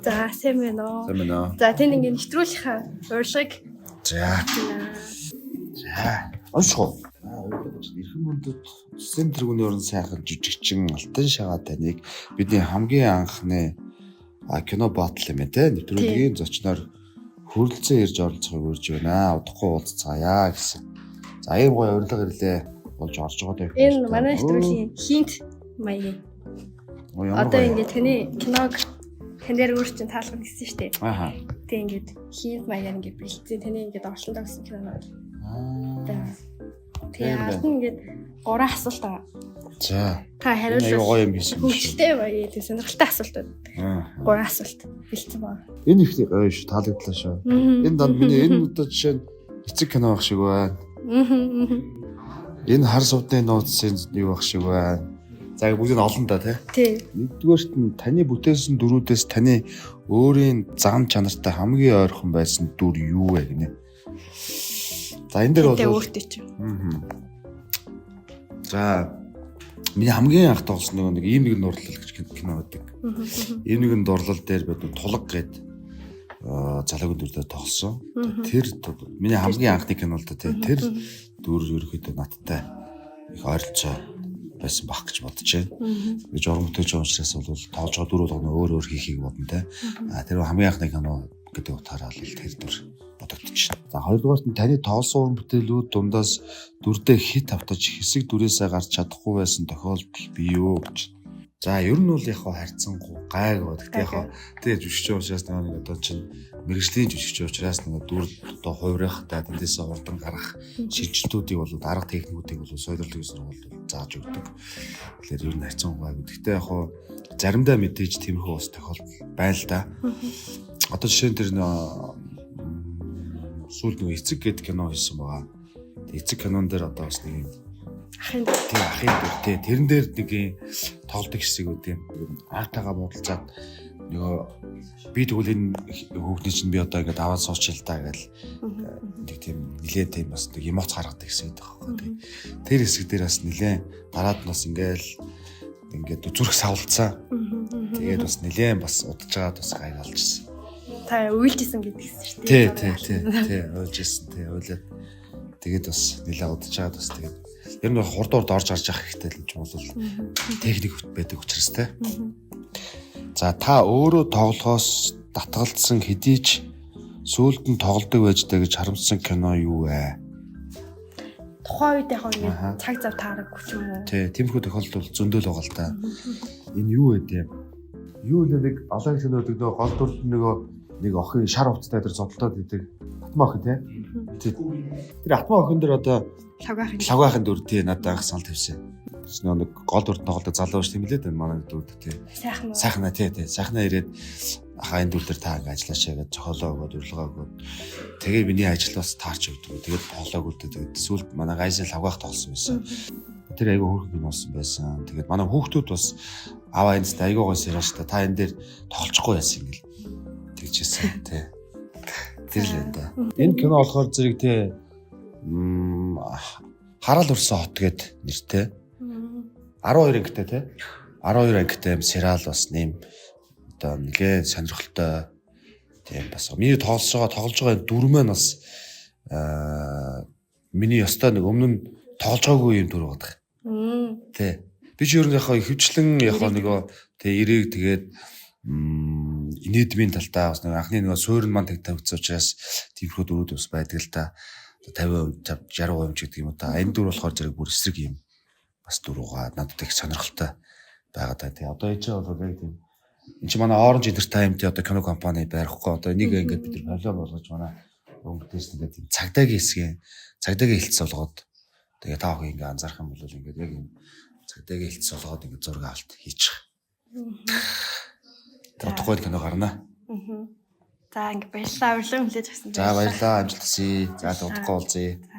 За, сайн байна уу? Сайн байна уу? За, тань ингээ нэвтрүүлгийнхаа урилгыг За. байна. За. Унших уу? Эрхэм мөндөд улсын тэргүүний орон сайхан жүжигчин Алтан Шагаа таныг бидний хамгийн анхны кино батл юм байна те нэвтрүүлгийн зочноор хүрэлцэн ирж оролцохыг урьж байна. Удахгүй уулзцаая гэсэн. За, ийм гоё урилга ирлээ болж орж байгаа даа. Энэ манай нэвтрүүлгийн хинт маягийн. Одоо ингээ таны киног тань дээр өөр чинь таалгана гэсэн шүү дээ. Ааха. Тэг ингээд хинт маягаар ингээд бэлдсэн. Таны ингээд оролцсон гэсэн кино. Аа. Тэгээ ард нь ингээд гурван асуулт байгаа. За. Та Энэ аюу хариулвал гоё юм хийсэн юм шиг. хөгжилтэй маягийн тэг сонирхолтой асуултууд. Гурван асуулт бэлдсэн байна. Энэ их гоё шүү, таалагдлаа шүү. Энэ данд миний энэ одоо жишээ нь эцэг кино байх шиг байна. Энэ хар сувдны нууцын юу байх шиг байна. За, бүгд нь олон да тий. Тий. Нэгдүгээрт нь таны бүтээсэн дүрүүдээс таны өөрийн зан чанартай хамгийн ойрхон байсан дүр юу вэ гинэ? За, энэ дээр Тэ бол өөртөө чинь. За, миний хамгийн анх тоглосон нөгөө нэг ийм нэгэн дурлал гэж кино байдаг. Ийм нэгэн дурлал дээр бид тулаг гээд залуугийн дүр дээр тоглосон. Тэр миний хамгийн анхны кино л да тий. Тэр дүр ерөөхдөө надтай их ойролцоо байсан байх гэж бодож байна. Би журам бүтээж байгаа учраас бол тоолж байгаа дүр болгоно өөр өөр хийхийг бодно те. А тэр хамгийн анхны кино гэдэг утгаараа л тэр дүр бодогдчих. За, хоёрдугаарт нь таны тоолсон уран бүтээлүүд дундаас дүрдээ хит автаж хэсэг дүрээсээ гарч чадахгүй байсан тохиолдол бий юу гэж. За, ер нь бол яг хаа харьцангуй гайг бод. Гэтэ яг хаа тэгээ жүжигч учраас нэг одоо чинь мэрэгжлийн жүжигч учраас нэг дүр одоо хувирах та тэндээсээ хурдан гарах шилжилтүүдийг бол арга техникүүдийг бол соёлын сургуульд зааж өгдөг. Тэгэхээр ер нь харьцангуй гайг. Гэтэ яг хаа заримдаа мэдээж тиймэрхүү бас тохиолдол байна л да. Одоо жишээ нь тэр сүүлд нэг эцэг гэдэг кино хийсэн байгаа. Тэг эцэг кинон дээр одоо бас нэг юм Ахын тий, ахын дүр тий, тэрэн дээр нэг юм тоглодог хэсэг үү тийм аатайгаа муудалцаад нөгөө би тэгвэл энэ хүүхний чинь би одоо ингээд аваад суучих л та гэл нэг тийм нилээн тийм бас нэг эмоц гаргадаг хэсэг байдаг байхгүй тий. Тэр хэсэг дээр бас нилээн дараад нь бас ингээл ингээд зүрх савлцсан. Тэгээд бас нилээн бас удаж байгаад бас гайг олжсэн. Та уйлжсэн гэдэг гэсэн шүү Тий, дээ. тий, тий, тий, уйлжсэн, тий, уйлаад тэгээд бас нилээ удаж байгаад бас тэгээд ер нь хурд хурд орж гарч явах хэрэгтэй л юм чинь бол техник байдаг учраас те. За, та өөрөө тоглохоос татгалцсан хэдий ч сүүлд нь тоглодог байж таа гэж харамссан кино юу вэ? Тухайн үед яг Аха. ингээд цаг зав таараггүй ч юм уу. Тий, тиймэрхүү тохиолдол бол зөндөл байгаа л та. Энэ юу вэ тийм? Юу нэ нэг олон кино гэдэг нөгөө гол дүр нөгөө нэг охин шар хувцастай тэр зодтолтоод идэг. Атмаа охин тий. Тий. Тэр атмаа охин дээр одоо Лавгаахын. лавгаахын дүр тий надад анх санал тавьсан. Тэгсэн нэг гол дүрт тоглолтод залуу ш тийм лээ дээ манай дүр тий. Сайхан уу. Сайхнаа тий тий. Сайхнаа ирээд ахаа энэ дүр дээр та ингэ ажиллаач гэж зохиолоо өгөөд урилга өгөөд тэгээ миний ажил бас таарч өгдөг. Тэгээд тоглоогүй л дээ. Тэгээд сүүлд манай гайсын лавгаах тоглосон байсан. Тэр айгүй хөөрхөн кино болсон байсан. Тэгээд манай хүүхдүүд бас аваа энэ айгүй гоё сериал ш та энэ дээр тоглохгүй байсан ингээл тэгжсэн тий. Тэр л энэ да. Энэ кино болохоор зэрэг тий хараал урсан хот гэд нэртэй. 12 ангитай тий. 12 ангитай юм сериал бас нэм одоо нэлээд сонирхолтой тийм бас миний тоглож байгаа энэ дүр маань бас миний ёстой нэг өмнө нь тоглож байгаагүй юм дүр байгаа. Тий. Би ч ер нь яг ихэвчлэн яг нөгөө тий эрээг тэгээд инээдмийн талдаа бас нэг анхны нөгөө суурин маань тэг тавигдсан учраас тиймэрхүү дүрүүд бас байдаг л та. 50%, 60% ч гэдэг юм уу та. Энэ дүр болохоор зэрэг бүр эсрэг юм бас дүр байгаа. Надад их сонирхолтой байгаа та. Тий. Одоо энэ чинь бол яг тийм энэ чинь манай Orange Entertainment-ийн одоо кино компани барихгүй. Одоо энийг ингээд бид нар холио болгож манай уран бүтээлч ингээд тийм цагдаагийн хэсгийн цагдаагийн хэлц болгоод тэгээ та бүхэн ингээд анзаарах юм бол ингээд яг юм цагдаагийн хэлц болгоод ингээд зураг авалт хийчих. Тэр утгагүй кино гарна. За, ингээд баярлалаа. Урилга хүлээж авсан. За, баярлалаа. Амжилт хүсье. За, удахгүй уулзъя. За.